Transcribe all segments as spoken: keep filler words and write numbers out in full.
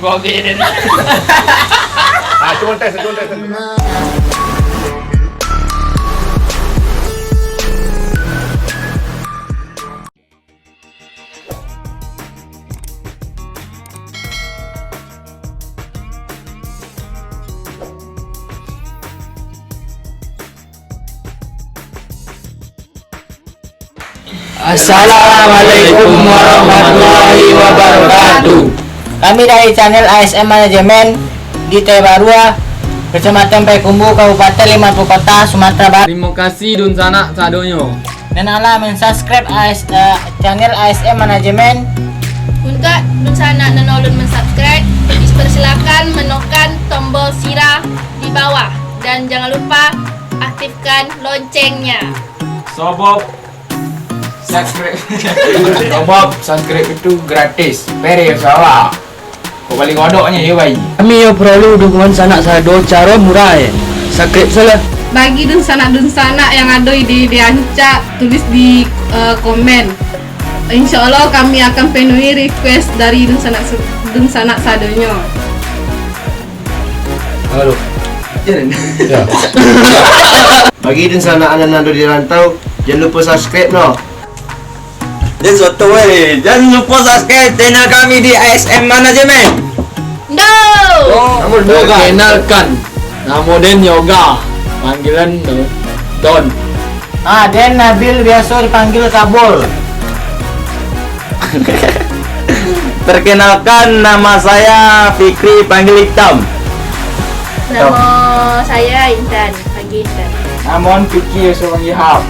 Covid. Ah, cuma tes, cuma tes. Assalamualaikum warahmatullahi wabarakatuh. Kami dari channel A S M Manajemen di Teh Barua, Kecamatan Payakumbuh, Kabupaten Lima Puluh Kota, Sumatera Barat. Terima kasih dunsanak sadonyo. Dan alah mensubscribe A S, eh, channel A S M Manajemen. Untuk dunsanak nan ulun mensubscribe, dipersilakan menekan tombol sirah di bawah. Dan jangan lupa aktifkan loncengnya. Sabab subscribe. Sabab subscribe itu gratis. Pere salah. Kok bali kodoknyo yo, bai. Kami yo perlu dukungan sanak sado caro murah, eh. Subscribe salah. Bagi dunsanak-dunsanak yang ado ide-ide rancak, tulis di, eh, komen. Insya Allah kami akan penuhi request dari dunsanak, dunsanak sadonyo. Halo. Ya. Bagi dunsanak nan ado di rantau, jan lupo subscribe no. Jan soto weh, jan lupo subscribe channel kami di A S M Manajemen. Ndo. Perkenalkan, namo den Yoga, panggilan Don. Ah, den Nabil, biaso dipanggil Kabul. Perkenalkan, nama saya Fikri, panggil Hitam. Nama saya Intan, panggil Intan. Namun Fikri, biaso panggil Hap.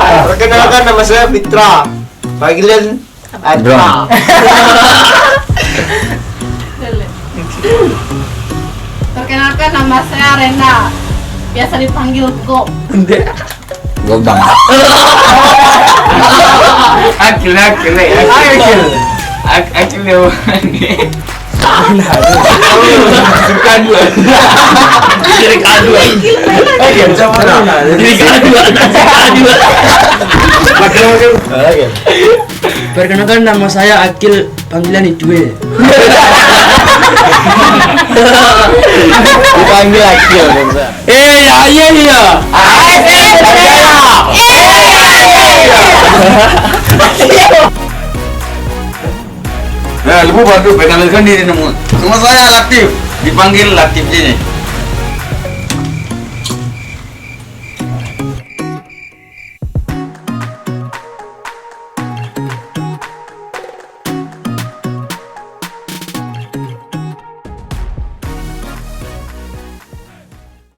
Perkenalkan, nama saya Fitra, panggilan Adra. Perkenalkan, nama saya Rena, biasa dipanggil Gok. Gobang. Akil, akil, eh, akil. Akil. Ak-, akil dia orang ni. Suka dua. Kiri kanan dua. Oke, macam mana? Kiri kanan dua. Kiri kanan dua. Oke. Perkenalkan, nama saya Akil, panggilan itu eh. Dipanggil Akil, bangsa. Eh, ya, ya, ya. Akil, ya. Nah, lupa bantu perkenalkan diri namun. Nama saya Latif, dipanggil Latif je ni.